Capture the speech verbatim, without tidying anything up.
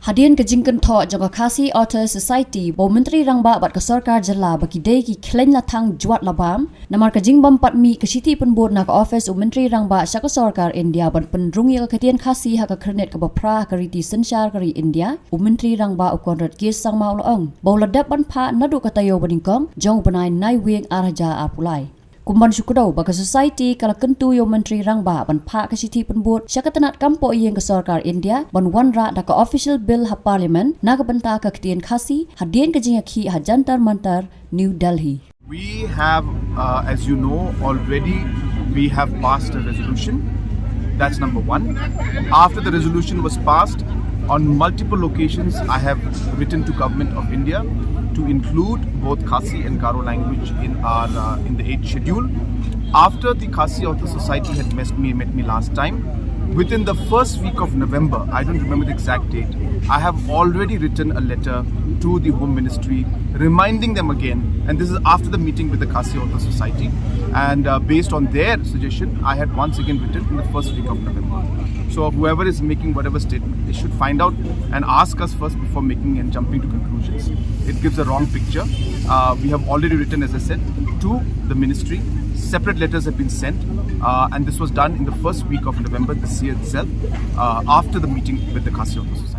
Hadien ka jingkynthoh jong ka Khasi Authors Society, ba u Myntri Rangbah bad ka Sorkar Jylla ba ki dei ki khleiñ la thang jwat la bam, namar ka jingbym pat mih ka shithi pynbud na ka office u Myntri Rangbah sha ka Sorkar India ban pynrung ïa ka ktien Khasi ha ka khyrnit kaba phra ha ka riti synshar ka ri India, u Myntri Rangbah u Conrad K Sangma u la ong ba u la dep ban phah naduh ka taïew ba nyngkong jong u bnai Naiwieng ar hajar arphew lai. Kum ban shu kdew ba ka Society ka la kyntu ïa u Myntri Rangbah ban phah ka shithi pynbud sha ka tnat kam poh ïing ka Sorkar India ban wanrah da ka Official Bill ha Parliament na ka bynta ka ktien Khasi hadien ka jingïakhih ha Jantar Mantar, New Delhi. We have, uh, as you know, already we have passed a resolution. That's number one. After the resolution was passed, on multiple occasions, I have written to Government of India to include both Khasi and Garo language in our, uh, in the eighth schedule. After the Khasi Author Society had met me, met me last time, within the first week of November, I don't remember the exact date, I have already written a letter to the Home Ministry reminding them again, and this is after the meeting with the Khasi Author Society, and, uh, based on their suggestion, I had once again written in the first week of November. So whoever is making whatever statement, they should find out and ask us first before making and jumping to conclusions. It gives a wrong picture. Uh, we have already written, as I said, to the ministry. Separate letters have been sent, uh, and this was done in the first week of November this year itself, uh, after the meeting with the Khasi Author Society.